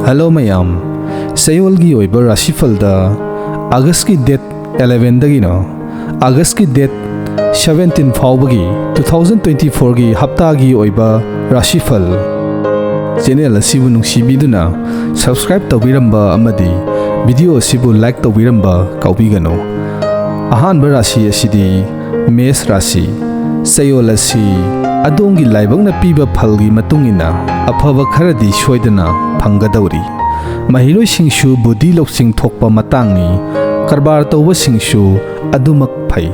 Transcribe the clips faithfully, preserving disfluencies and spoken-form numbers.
Hello ꯃꯌꯥꯝ, ꯆꯌꯣꯜꯒꯤ ꯑꯣꯏꯕ ꯔꯥꯁꯤꯐꯜꯗ ꯑꯥꯒꯁꯀꯤ ꯗꯦꯠ ꯑꯦꯂꯦꯚꯦꯟꯗꯒꯤꯅ ꯑꯥꯒꯁꯀꯤ ꯗꯦꯠ ꯁꯚꯦꯟꯇꯤꯟ ꯐꯥꯎꯕꯒꯤ ꯇꯨ ꯊꯥꯎꯖꯟ ꯇ꯭ꯋꯦꯟꯇꯤ ꯐꯣꯔꯒꯤ ꯍꯞꯇꯥꯒꯤ ꯑꯣꯏꯕ ꯔꯥꯁꯤꯐꯜ꯫ ꯆꯦꯅꯦꯜ ꯑꯁꯤꯕꯨ ꯅꯨꯡꯁꯤꯕꯤꯗꯨꯅ ꯁꯕꯁꯀ꯭ꯔꯥꯏꯕ ꯇꯧꯕꯤꯔꯝꯕ ꯑꯃꯗꯤ ꯚꯤꯗꯤꯑꯣ ꯑꯁꯤꯕꯨ ꯂꯥꯏꯛ ꯇꯧꯕꯤꯔꯝꯕ ꯀꯥꯎꯕꯤꯒꯅꯨ꯫ ꯑꯍꯥꯟꯕ ꯔꯥꯁꯤ ꯑꯁꯤꯗꯤ ꯃꯦꯁ ꯔꯥꯁꯤ꯫ ꯆꯌꯣꯜ ꯑꯁꯤ ꯑꯗꯣꯝꯒꯤ ꯂꯥꯏꯕꯛꯅ ꯄꯤꯕ ꯐꯜꯒꯤ ꯃꯇꯨꯡ ꯏꯟꯅ ꯑꯐꯕ ꯈꯔꯗꯤ ꯁꯣꯏꯗꯅ ꯐꯪꯒꯗꯧꯔꯤ꯫ ꯃꯍꯩꯔꯣꯏꯁꯤꯡꯁꯨ ꯕꯨꯙꯤ ꯂꯧꯁꯤꯡ ꯊꯣꯛꯄ ꯃꯇꯥꯡꯅꯤ꯫ ꯀꯔꯕꯥꯔ ꯇꯧꯕꯁꯤꯡꯁꯨ ꯑꯗꯨꯃꯛ ꯐꯩ꯫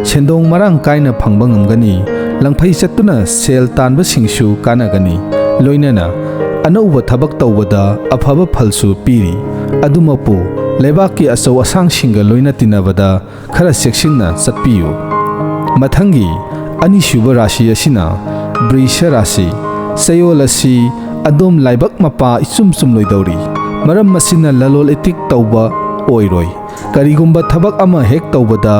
ꯁꯦꯟꯗꯣꯡ ꯃꯔꯥꯡ ꯀꯥꯏꯅ ꯐꯪꯕ ꯉꯝꯒꯅꯤ꯫ ꯂꯪꯐꯩ ꯆꯠꯇꯨꯅ ꯁꯦꯜ ꯇꯥꯟꯕꯁꯤꯡꯁꯨ ꯀꯥꯟꯅꯒꯅꯤ꯫ ꯂꯣꯏꯅꯅ ꯑꯅꯧꯕ ꯊꯕꯛ ꯇꯧꯕꯗ ꯑꯐꯕ ꯐꯜꯁꯨ ꯄꯤꯔꯤ꯫ ꯑꯗꯨꯃꯛꯄꯨ ꯂꯩꯕꯥꯛꯀꯤ ꯑꯆꯧ ꯑꯁꯥꯡꯁꯤꯡꯒ ꯂꯣꯏꯅ ꯇꯤꯟꯅꯕꯗ ꯈꯔ ꯆꯦꯛꯁꯤꯟꯅ ꯆꯠꯄꯤꯌꯨ꯫ ꯃꯊꯪꯒꯤ ꯑꯅꯤꯁꯨꯕ ꯔꯥꯁꯤ ꯑꯁꯤꯅ ꯕ꯭ꯔꯤꯁ ꯔꯥꯁꯤ꯫ ꯆꯌꯣꯜ ꯑꯁꯤ ꯑꯗꯣꯝ ꯂꯥꯏꯕꯛ ꯃꯄꯥ ꯏꯆꯨꯝ ꯆꯨꯝꯂꯣꯏꯗꯧꯔꯤ꯫ ꯃꯔꯝ ꯑꯁꯤꯅ ꯂꯂꯣꯜ ꯏꯇꯤꯛ ꯇꯧꯕ ꯑꯣꯏꯔꯣꯏ꯫ ꯀꯔꯤꯒꯨꯝꯕ ꯊꯕꯛ ꯑꯃ ꯍꯦꯛ ꯇꯧꯕꯗ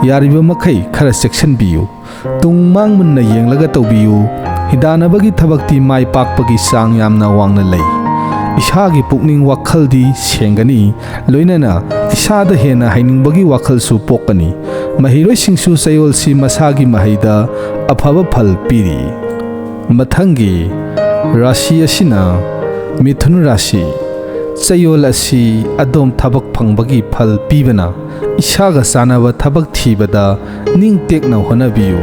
ꯌꯥꯔꯤꯕ ꯃꯈꯩ ꯈꯔ ꯆꯦꯛꯁꯤꯟꯕꯤꯌꯨ꯫ ꯇꯨꯡ ꯃꯥꯡ ꯃꯨꯟꯅ ꯌꯦꯡꯂꯒ ꯇꯧꯕꯤꯌꯨ꯫ ꯍꯤꯗꯥꯟꯅꯕꯒꯤ ꯊꯕꯛꯇꯤ ꯃꯥꯏ ꯄꯥꯛꯄꯒꯤ ꯆꯥꯡ ꯌꯥꯝꯅ ꯋꯥꯡꯅ ꯂꯩ꯫ ꯏꯁꯥꯒꯤ ꯄꯨꯛꯅꯤꯡ ꯋꯥꯈꯜꯗꯤ ꯁꯦꯡꯒꯅꯤ, ꯂꯣꯏꯅꯅ ꯏꯁꯥꯗ ꯍꯦꯟꯅ ꯍꯩꯅꯤꯡꯕꯒꯤ ꯋꯥꯈꯜꯁꯨ ꯄꯣꯛꯀꯅꯤ꯫ ꯃꯍꯩꯔꯣꯏꯁꯤꯡꯁꯨ ꯆꯌꯣꯜꯁꯤ ꯃꯁꯥꯒꯤ ꯃꯍꯩꯗ ꯑꯐꯕ ꯐꯜ ꯄꯤꯔꯤ꯫ ꯃꯊꯪꯒꯤ ꯔꯥꯁꯤ ꯑꯁꯤꯅ ꯃꯤꯊꯨꯟ ꯔꯥꯁꯤ꯫ ꯆꯌꯣꯜ ꯑꯁꯤ ꯑꯗꯣꯝ ꯊꯕꯛ ꯐꯪꯕꯒꯤ ꯐꯜ ꯄꯤꯕꯅ ꯏꯁꯥꯒ ꯆꯥꯟꯅꯕ ꯊꯕꯛ ꯊꯤꯕꯗ ꯅꯤꯡ ꯇꯦꯛꯅ ꯍꯣꯠꯅꯕꯤꯌꯨ꯫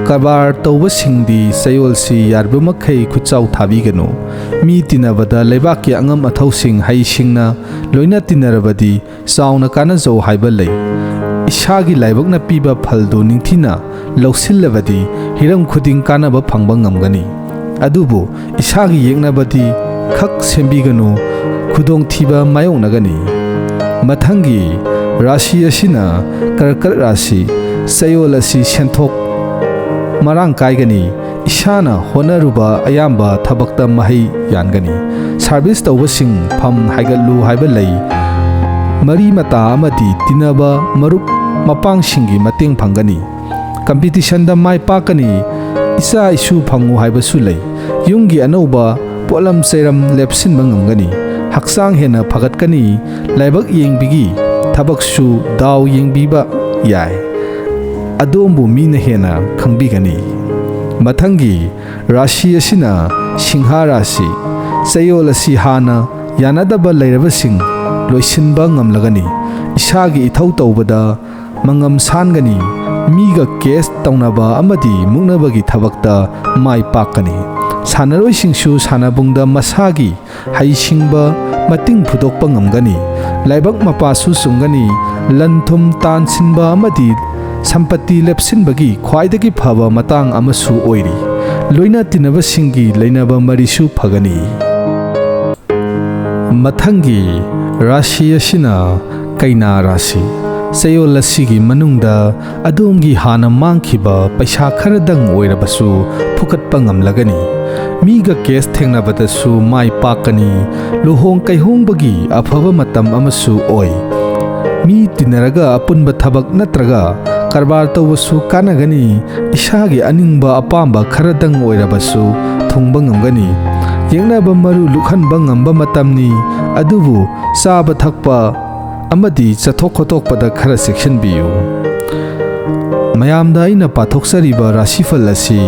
ꯀꯔꯕꯥꯔ ꯇꯧꯕꯁꯤꯡꯗꯤ ꯆꯌꯣꯜꯁꯤ ꯌꯥꯔꯤꯕꯃꯈꯩ ꯈꯨꯠꯆꯥꯎ ꯊꯥꯕꯤꯒꯅꯨ꯫ ꯃꯤ ꯇꯤꯟꯅꯕꯗ ꯂꯩꯕꯥꯛꯀꯤ ꯑꯉꯝ ꯑꯊꯧꯁꯤꯡ ꯍꯩꯁꯤꯡꯅ ꯂꯣꯏꯅ ꯇꯤꯟꯅꯔꯕꯗꯤ ꯆꯥꯎꯅ ꯀꯥꯟꯅꯖꯧ ꯍꯥꯏꯕ ꯂꯩ꯫ ꯏꯁꯥꯒꯤ ꯂꯥꯏꯕꯛꯅ ꯄꯤꯕ ꯐꯜꯗꯨ ꯅꯤꯡꯊꯤꯅ ꯂꯧꯁꯤꯜꯂꯕꯗꯤ ꯍꯤꯔꯝ ꯈꯨꯗꯤꯡ ꯀꯥꯟꯅꯕ ꯐꯪꯕ ꯉꯝꯒꯅꯤ꯫ ꯑꯗꯨꯕꯨ ꯏꯁꯥꯒꯤ ꯌꯦꯛꯅꯕꯗꯤ ꯈꯛ ꯁꯦꯝꯕꯤꯒꯅꯨ, ꯈꯨꯗꯣꯡꯊꯤꯕ ꯃꯥꯌꯣꯛꯅꯒꯅꯤ꯫ ꯃꯊꯪꯒꯤ ꯔꯥꯁꯤ ꯑꯁꯤꯅ ꯀꯔꯀꯠ ꯔꯥꯁꯤ꯫ ꯆꯌꯣꯜ ꯑꯁꯤ ꯁꯦꯟꯊꯣꯛ ꯃꯔꯥꯡ ꯀꯥꯏꯒꯅꯤ꯫ ꯏꯁꯥꯅ ꯍꯣꯠꯅꯔꯨꯕ ꯑꯌꯥꯝꯕ ꯊꯕꯛꯇ ꯃꯍꯩ ꯌꯥꯟꯒꯅꯤ꯫ ꯁꯥꯔꯚꯤꯁ ꯇꯧꯕꯁꯤꯡ ꯐꯝ ꯍꯥꯏꯒꯠꯂꯨ ꯍꯥꯏꯕ ꯂꯩ꯫ ꯃꯔꯤ ꯃꯇꯥ ꯑꯃꯗꯤ ꯇꯤꯟꯅꯕ ꯃꯔꯨꯞ ꯃꯄꯥꯡꯁꯤꯡꯒꯤ ꯃꯇꯦꯡ ꯐꯪꯒꯅꯤ꯫ ꯀꯝꯄꯤꯇꯤꯁꯟꯗ ꯃꯥꯏ ꯄꯥꯛꯀꯅꯤ꯫ ꯏꯆꯥ ꯏꯁꯨ ꯐꯪꯉꯨ ꯍꯥꯏꯕꯁꯨ ꯂꯩ꯫ ꯌꯨꯝꯒꯤ ꯑꯅꯧꯕ ꯄꯣꯠꯂꯝ ꯆꯩꯔꯝ ꯂꯦꯞꯁꯤꯟꯕ ꯉꯝꯒꯅꯤ꯫ ꯍꯛꯆꯥꯡ ꯍꯦꯟꯅ ꯐꯒꯠꯀꯅꯤ꯫ ꯂꯥꯏꯕꯛ ꯌꯦꯡꯕꯤꯒꯤ ꯊꯕꯛꯁꯨ ꯗꯥꯎ ꯌꯦꯡꯕꯤꯕ ꯌꯥꯏ꯫ ꯑꯗꯣꯝꯕꯨ ꯃꯤꯅ ꯍꯦꯟꯅ ꯈꯪꯕꯤꯒꯅꯤ꯫ ꯃꯊꯪꯒꯤ ꯔꯥꯁꯤ ꯑꯁꯤꯅ ꯁꯤꯡꯍ ꯔꯥꯁꯤ꯫ ꯆꯌꯣꯜ ꯑꯁꯤ ꯍꯥꯟꯅ ꯌꯥꯅꯗꯕ ꯂꯩꯔꯕꯁꯤꯡ ꯂꯣꯏꯁꯤꯟꯕ ꯉꯝꯂꯒꯅꯤ꯫ ꯏꯁꯥꯒꯤ ꯏꯊꯧ ꯇꯧꯕꯗ ꯃꯉꯝ ꯁꯥꯟꯒꯅꯤ꯫ ꯃꯤꯒ ꯀꯦꯁ ꯇꯧꯅꯕ ꯑꯃꯗꯤ ꯃꯨꯛꯅꯕꯒꯤ ꯊꯕꯛꯇ ꯃꯥꯏ ꯄꯥꯛꯀꯅꯤ꯫ ꯁꯥꯟꯅꯔꯣꯏꯁꯤꯡꯁꯨ ꯁꯥꯟꯅꯕꯨꯡꯗ ꯃꯁꯥꯒꯤ ꯍꯩꯁꯤꯡꯕ ꯃꯇꯤꯡ ꯐꯨꯗꯣꯛꯄ ꯉꯝꯒꯅꯤ꯫ ꯂꯥꯏꯕꯛ ꯃꯄꯥꯁꯨ ꯆꯨꯝꯒꯅꯤ꯫ ꯂꯟ ꯊꯨꯝ ꯇꯥꯟꯁꯤꯟꯕ ꯑꯃꯗꯤ ꯁꯝꯄꯇꯤ ꯂꯦꯞꯁꯤꯟꯕꯒꯤ ꯈ꯭ꯋꯥꯏꯗꯒꯤ ꯐꯕ ꯃꯇꯥꯡ ꯑꯃꯁꯨ ꯑꯣꯏꯔꯤ꯫ ꯂꯣꯏꯅ ꯇꯤꯟꯅꯕꯁꯤꯡꯒꯤ ꯂꯩꯅꯕ ꯃꯔꯤꯁꯨ ꯐꯒꯅꯤ꯫ ꯃꯊꯪꯒꯤ ꯔꯥꯁꯤ ꯑꯁꯤꯅ ꯀꯩꯅꯥ ꯔꯥꯁꯤ꯫ ꯆꯌꯣꯜ ꯑꯁꯤꯒꯤ ꯃꯅꯨꯡꯗ ꯑꯗꯣꯝꯒꯤ ꯍꯥꯟꯅ ꯃꯥꯡꯈꯤꯕ ꯄꯩꯁꯥ ꯈꯔꯗꯪ ꯑꯣꯏꯔꯕꯁꯨ ꯐꯨꯀꯠꯄ ꯉꯝꯂꯒꯅꯤ꯫ ꯃꯤꯒ ꯀꯦꯁ ꯊꯦꯡꯅꯕꯗꯁꯨ ꯃꯥꯏ ꯄꯥꯛꯀꯅꯤ꯫ ꯂꯨꯍꯣꯡ ꯀꯩꯍꯣꯡꯕꯒꯤ ꯑꯐꯕ ꯃꯇꯝ ꯑꯃꯁꯨ ꯑꯣꯏ꯫ ꯃꯤ ꯇꯤꯟꯅꯔꯒ ꯑꯄꯨꯟꯕ ꯊꯕꯛ ꯅꯠꯇ꯭ꯔꯒ ꯀꯔꯕꯥꯔ ꯇꯧꯕꯁꯨ ꯀꯥꯟꯅꯒꯅꯤ꯫ ꯏꯁꯥꯒꯤ ꯑꯅꯤꯡꯕ ꯑꯄꯥꯝꯕ ꯈꯔꯗꯪ ꯑꯣꯏꯔꯕꯁꯨ ꯊꯨꯡꯕ ꯉꯝꯒꯅꯤ꯫ ꯌꯦꯛꯅꯕ ꯃꯔꯨ ꯂꯨꯈꯟꯕ ꯉꯝꯕ ꯃꯇꯝꯅꯤ, ꯑꯗꯨꯕꯨ ꯆꯥꯕ ꯊꯛꯄ ꯑꯃꯗꯤ ꯆꯠꯊꯣꯛ ꯈꯣꯠꯇꯣꯛꯄꯗ ꯈꯔ ꯆꯦꯛꯁꯤꯟꯕꯤꯌꯨ꯫ ꯃꯌꯥꯝꯗ ꯑꯩꯅ ꯄꯥꯊꯣꯛꯆꯔꯤꯕ ꯔꯥꯁꯤꯐꯜ ꯑꯁꯤ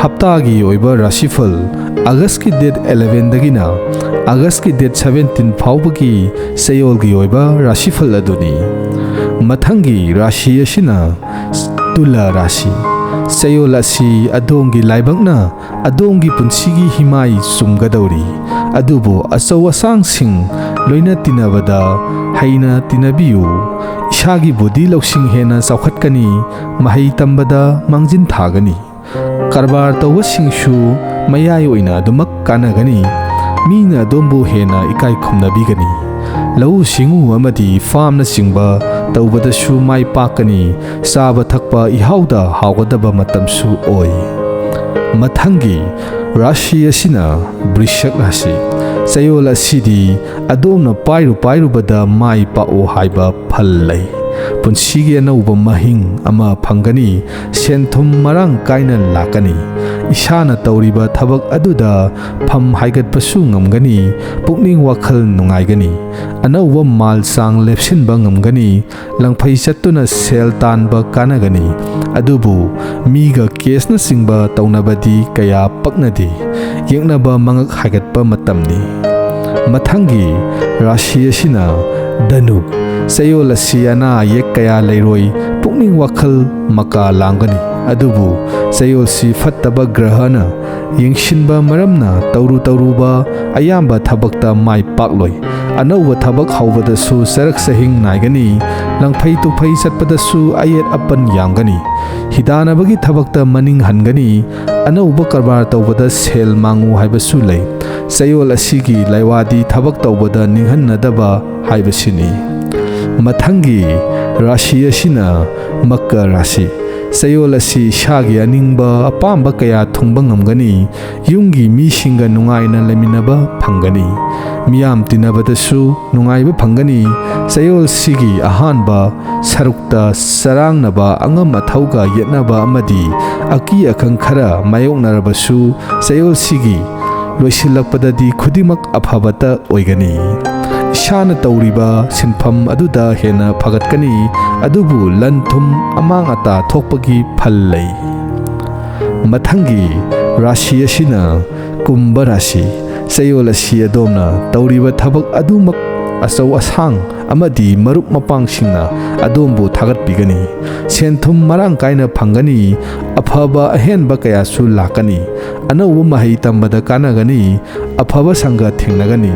ꯍꯞꯇꯥꯒꯤ ꯑꯣꯏꯕ ꯔꯥꯁꯤꯐꯜ, ꯑꯥꯒꯁꯀꯤ ꯗꯦꯠ ꯑꯦꯂꯦꯚꯦꯟꯗꯒꯤꯅ ꯑꯥꯒꯁꯀꯤ ꯗꯦꯠ ꯁꯚꯦꯟꯇꯤꯟ ꯐꯥꯎꯕꯒꯤ ꯆꯌꯣꯜꯒꯤ ꯑꯣꯏꯕ ꯔꯥꯁꯤꯐꯜ ꯑꯗꯨꯅꯤ꯫ ꯃꯊꯪꯒꯤ ꯔꯥꯁꯤ ꯑꯁꯤꯅ ꯇꯨꯂꯥ ꯔꯥꯁꯤ꯫ ꯆꯌꯣꯜ ꯑꯁꯤ ꯑꯗꯣꯝꯒꯤ ꯂꯥꯏꯕꯛꯅ ꯑꯗꯣꯝꯒꯤ ꯄꯨꯟꯁꯤꯒꯤ ꯍꯤꯃꯥꯏ ꯆꯨꯝꯒꯗꯧꯔꯤ꯫ ꯑꯗꯨꯕꯨ ꯑꯆꯧ ꯑꯁꯥꯡꯁꯤꯡ ꯂꯣꯏꯅ ꯇꯤꯟꯅꯕꯗ ꯍꯩꯅ ꯇꯤꯟꯅꯕꯤꯌꯨ꯫ ꯏꯁꯥꯒꯤ ꯕꯨꯙꯤ ꯂꯧꯁꯤꯡ ꯍꯦꯟꯅ ꯆꯥꯎꯈꯠꯀꯅꯤ꯫ ꯃꯍꯩ ꯇꯝꯕꯗ ꯃꯥꯡꯖꯤꯟ ꯊꯥꯒꯅꯤ꯫ ꯀꯔꯕꯥꯔ ꯇꯧꯕꯁꯤꯡꯁꯨ ꯃꯌꯥꯏ ꯑꯣꯏꯅ ꯑꯗꯨꯃꯛ ꯀꯥꯟꯅꯒꯅꯤ꯫ ꯃꯤꯅ ꯑꯗꯣꯝꯕꯨ ꯍꯦꯟꯅ ꯏꯀꯥꯏ ꯈꯨꯝꯅꯕꯤꯒꯅꯤ꯫ ꯂꯧꯎ ꯁꯤꯡꯎ ꯑꯃꯗꯤ ꯐꯥꯝꯅꯆꯤꯡꯕ ꯇꯧꯕꯗꯁꯨ ꯃꯥꯏ ꯄꯥꯛꯀꯅꯤ꯫ ꯆꯥꯕ ꯊꯛꯄ ꯏꯍꯥꯎꯗ ꯍꯥꯎꯒꯗꯕ ꯃꯇꯝꯁꯨ ꯑꯣꯏ꯫ ꯃꯊꯪꯒꯤ ꯔꯥꯁꯤ ꯑꯁꯤꯅ ꯕ꯭ꯔꯤꯁꯛ ꯔꯥꯁꯤ꯫ ꯆꯌꯣꯜ ꯑꯁꯤꯗꯤ ꯑꯗꯣꯝꯅ ꯄꯥꯏꯔꯨ ꯄꯥꯏꯔꯨꯕꯗ ꯃꯥꯏ ꯄꯥꯛꯎ ꯍꯥꯏꯕ ꯐꯜ ꯂꯩ꯫ ꯄꯨꯟꯁꯤꯒꯤ ꯑꯅꯧꯕ ꯃꯍꯤꯡ ꯑꯃ ꯐꯪꯒꯅꯤ꯫ ꯁꯦꯟ ꯊꯨꯝ ꯃꯔꯥꯡ ꯀꯥꯏꯅ ꯂꯥꯛꯀꯅꯤ꯫ ꯏꯁꯥꯅ ꯇꯧꯔꯤꯕ ꯊꯕꯛ ꯑꯗꯨꯗ ꯐꯝ ꯍꯥꯏꯒꯠꯄꯁꯨ ꯉꯝꯒꯅꯤ, ꯄꯨꯛꯅꯤꯡ ꯋꯥꯈꯜ ꯅꯨꯡꯉꯥꯏꯒꯅꯤ, ꯑꯅꯧꯕ ꯃꯥꯜ ꯆꯥꯡ ꯂꯦꯞꯁꯤꯟꯕ ꯉꯝꯒꯅꯤ, ꯂꯪꯐꯩ ꯆꯠꯇꯨꯅ ꯁꯦꯜ ꯇꯥꯟꯕ ꯀꯥꯟꯅꯒꯅꯤ꯫ ꯑꯗꯨꯕꯨ ꯃꯤꯒ ꯀꯦꯁꯅꯆꯤꯡꯕ ꯇꯧꯅꯕꯗꯤ ꯀꯌꯥ ꯄꯛꯅꯗꯦ꯫ ꯌꯦꯛꯅꯕ ꯃꯉꯛ ꯍꯥꯏꯒꯠꯄ ꯃꯇꯝꯅꯤ꯫ ꯃꯊꯪꯒꯤ ꯔꯥꯁꯤ ꯑꯁꯤꯅ ꯙꯅꯨ꯫ ꯆꯌꯣꯜ ꯑꯁꯤ ꯑꯅꯥ ꯑꯌꯦꯛ ꯀꯌꯥ ꯂꯩꯔꯣꯏ, ꯄꯨꯛꯅꯤꯡ ꯋꯥꯈꯜ ꯃꯀꯥ ꯂꯥꯡꯒꯅꯤ꯫ ꯑꯗꯨꯕꯨ ꯆꯌꯣꯜꯁꯤ ꯐꯠꯇꯕ ꯒ꯭ꯔꯍꯅ ꯌꯦꯡꯁꯤꯟꯕ ꯃꯔꯝꯅ ꯇꯧꯔꯨ ꯇꯧꯔꯨꯕ ꯑꯌꯥꯝꯕ ꯊꯕꯛꯇ ꯃꯥꯏ ꯄꯥꯛꯂꯣꯏ꯫ ꯑꯅꯧꯕ ꯊꯕꯛ ꯍꯧꯕꯗꯁꯨ ꯆꯔꯛ ꯆꯍꯤꯡ ꯅꯥꯏꯒꯅꯤ꯫ ꯂꯪꯐꯩ ꯇꯨꯐꯩ ꯆꯠꯄꯗꯁꯨ ꯑꯌꯦꯠ ꯑꯄꯟ ꯌꯥꯝꯒꯅꯤ꯫ ꯍꯤꯗꯥꯟꯅꯕꯒꯤ ꯊꯕꯛꯇ ꯃꯅꯤꯡ ꯍꯟꯒꯅꯤ꯫ ꯑꯅꯧꯕ ꯀꯔꯕꯥꯔ ꯇꯧꯕꯗ ꯁꯦꯜ ꯃꯥꯡꯉꯨ ꯍꯥꯏꯕꯁꯨ ꯂꯩ꯫ ꯆꯌꯣꯜ ꯑꯁꯤꯒꯤ ꯂꯥꯏꯋꯥꯗꯤ ꯊꯕꯛ ꯇꯧꯕꯗ ꯅꯤꯡꯍꯟꯅꯗꯕ ꯍꯥꯏꯕꯁꯤꯅꯤ꯫ ꯃꯊꯪꯒꯤ ꯔꯥꯁꯤ ꯑꯁꯤꯅ ꯃꯀꯔ ꯔꯥꯁꯤ꯫ ꯆꯌꯣꯜ ꯑꯁꯤ ꯏꯁꯥꯒꯤ ꯑꯅꯤꯡꯕ ꯑꯄꯥꯝꯕ ꯀꯌꯥ ꯊꯨꯡꯕ ꯉꯝꯒꯅꯤ꯫ ꯌꯨꯝꯒꯤ ꯃꯤꯁꯤꯡꯒ ꯅꯨꯡꯉꯥꯏꯅ ꯂꯩꯃꯤꯟꯅꯕ ꯐꯪꯒꯅꯤ꯫ ꯃꯤꯌꯥꯝ ꯇꯤꯟꯅꯕꯗꯁꯨ ꯅꯨꯡꯉꯥꯏꯕ ꯐꯪꯒꯅꯤ꯫ ꯆꯌꯣꯜꯁꯤꯒꯤ ꯑꯍꯥꯟꯕ ꯁꯔꯨꯛꯇ ꯆꯔꯥꯡꯅꯕ, ꯑꯉꯝ ꯑꯊꯧꯒ ꯌꯦꯠꯅꯕ ꯑꯃꯗꯤ ꯑꯀꯤ ꯑꯈꯪ ꯈꯔ ꯃꯥꯌꯣꯛꯅꯔꯕꯁꯨ, ꯆꯌꯣꯜꯁꯤꯒꯤ ꯂꯣꯏꯁꯤꯜꯂꯛꯄꯗꯗꯤ ꯈꯨꯗꯤꯡꯃꯛ ꯑꯐꯕꯇ ꯑꯣꯏꯒꯅꯤ꯫ ꯏꯁꯥꯅ ꯇꯧꯔꯤꯕ ꯁꯤꯟꯐꯝ ꯑꯗꯨꯗ ꯍꯦꯟꯅ ꯐꯒꯠꯀꯅꯤ, ꯑꯗꯨꯕꯨ ꯂꯟ ꯊꯨꯝ ꯑꯃꯥꯡ ꯑꯇꯥ ꯊꯣꯛꯄꯒꯤ ꯐꯜ ꯂꯩ꯫ ꯃꯊꯪꯒꯤ ꯔꯥꯁꯤ ꯑꯁꯤꯅ ꯀꯨꯝꯚ ꯔꯥꯁꯤ꯫ ꯆꯌꯣꯜ ꯑꯁꯤ ꯑꯗꯣꯝꯅ ꯇꯧꯔꯤꯕ ꯊꯕꯛ ꯑꯗꯨꯃꯛ ꯑꯆꯧ ꯑꯁꯥꯡ ꯑꯃꯗꯤ ꯃꯔꯨꯞ ꯃꯄꯥꯡꯁꯤꯡꯅ ꯑꯗꯣꯝꯕꯨ ꯊꯥꯒꯠꯄꯤꯒꯅꯤ꯫ ꯁꯦꯟ ꯊꯨꯝ ꯃꯔꯥꯡ ꯀꯥꯏꯅ ꯐꯪꯒꯅꯤ꯫ ꯑꯐꯕ ꯑꯍꯦꯟꯕ ꯀꯌꯥꯁꯨ ꯂꯥꯛꯀꯅꯤ꯫ ꯑꯅꯧꯕ ꯃꯍꯩ ꯇꯝꯕꯗ ꯀꯥꯟꯅꯒꯅꯤ꯫ ꯑꯐꯕ ꯁꯪꯒ ꯊꯦꯡꯅꯒꯅꯤ꯫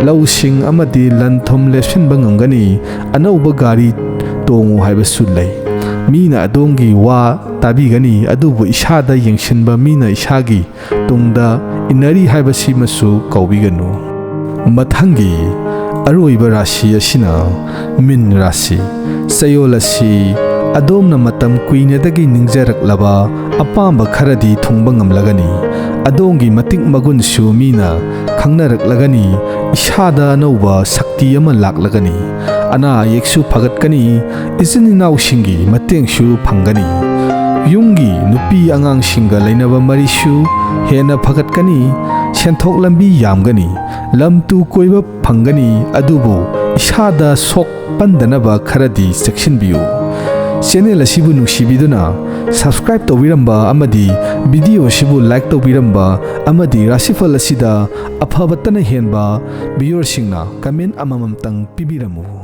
ꯂꯧꯁꯤꯡ ꯑꯃꯗꯤ ꯂꯟ ꯊꯨꯝ ꯂꯦꯞꯁꯤꯟꯕ ꯉꯝꯒꯅꯤ꯫ ꯑꯅꯧꯕ ꯒꯥꯔꯤ ꯇꯣꯡꯉꯨ ꯍꯥꯏꯕꯁꯨ ꯂꯩ꯫ ꯃꯤꯅ ꯑꯗꯣꯝꯒꯤ ꯋꯥ ꯇꯥꯕꯤꯒꯅꯤ, ꯑꯗꯨꯕꯨ ꯏꯁꯥꯗ ꯌꯦꯡꯁꯤꯟꯕ ꯃꯤꯅ ꯏꯁꯥꯒꯤ ꯇꯨꯡꯗ ꯏꯟꯅꯔꯤ ꯍꯥꯏꯕꯁꯤꯃꯁꯨ ꯀꯥꯎꯕꯤꯒꯅꯨ꯫ ꯃꯊꯪꯒꯤ ꯑꯔꯣꯏꯕ ꯔꯥꯁꯤ ꯑꯁꯤꯅ ꯃꯤꯟ ꯔꯥꯁꯤ꯫ ꯆꯌꯣꯜ ꯑꯁꯤ ꯑꯗꯣꯝꯅ ꯃꯇꯝ ꯀꯨꯏꯅꯗꯒꯤ ꯅꯤꯡꯖꯔꯛꯂꯕ ꯑꯄꯥꯝꯕ ꯈꯔꯗꯤ ꯊꯨꯡꯕ ꯉꯝꯂꯒꯅꯤ꯫ ꯑꯗꯣꯝꯒꯤ ꯃꯇꯤꯛ ꯃꯒꯨꯟꯁꯨ ꯃꯤꯅ ꯈꯪꯅꯔꯛꯂꯒꯅꯤ꯫ ꯏꯁꯥꯗ ꯑꯅꯧꯕ ꯁꯛꯇꯤ ꯑꯃ ꯂꯥꯛꯂꯒꯅꯤ꯫ ꯑꯅꯥ ꯑꯌꯦꯛꯁꯨ ꯐꯒꯠꯀꯅꯤ꯫ ꯏꯆꯤꯟ ꯏꯅꯥꯎꯁꯤꯡꯒꯤ ꯃꯇꯦꯡꯁꯨ ꯐꯪꯒꯅꯤ꯫ ꯌꯨꯝꯒꯤ ꯅꯨꯄꯤ ꯑꯉꯥꯡꯁꯤꯡꯒ ꯂꯩꯅꯕ ꯃꯔꯤꯁꯨ ꯍꯦꯟꯅ ꯐꯒꯠꯀꯅꯤ, ꯁꯦꯟꯊꯣꯛ ꯂꯝꯕꯤ ꯌꯥꯝꯒꯅꯤ, ꯂꯝ ꯇꯨ ꯀꯣꯏꯕ ꯐꯪꯒꯅꯤ, ꯑꯗꯨꯕꯨ ꯏꯁꯥꯗ ꯁꯣꯛ ꯄꯟꯗꯅꯕ ꯈꯔꯗꯤ ꯆꯦꯛꯁꯤꯟꯕꯤꯌꯨ꯫ ꯆꯦꯅꯦꯜ ꯑꯁꯤꯕꯨ ꯅꯨꯡꯁꯤꯕꯤꯗꯨꯅ subscribe ꯇꯧꯕꯤꯔꯝꯕ ꯑꯃꯗꯤ video ꯑꯁꯤꯕꯨ like ꯇꯧꯕꯤꯔꯝꯕ ꯑꯃꯗꯤ ꯔꯥꯁꯤꯐꯜ ꯑꯁꯤꯗ ꯑꯐꯕꯇꯅ ꯍꯦꯟꯕ viewerꯁꯤꯡꯅ comment ꯑꯃꯃꯝꯇꯪ ꯄꯤꯕꯤꯔꯝꯃꯨ꯫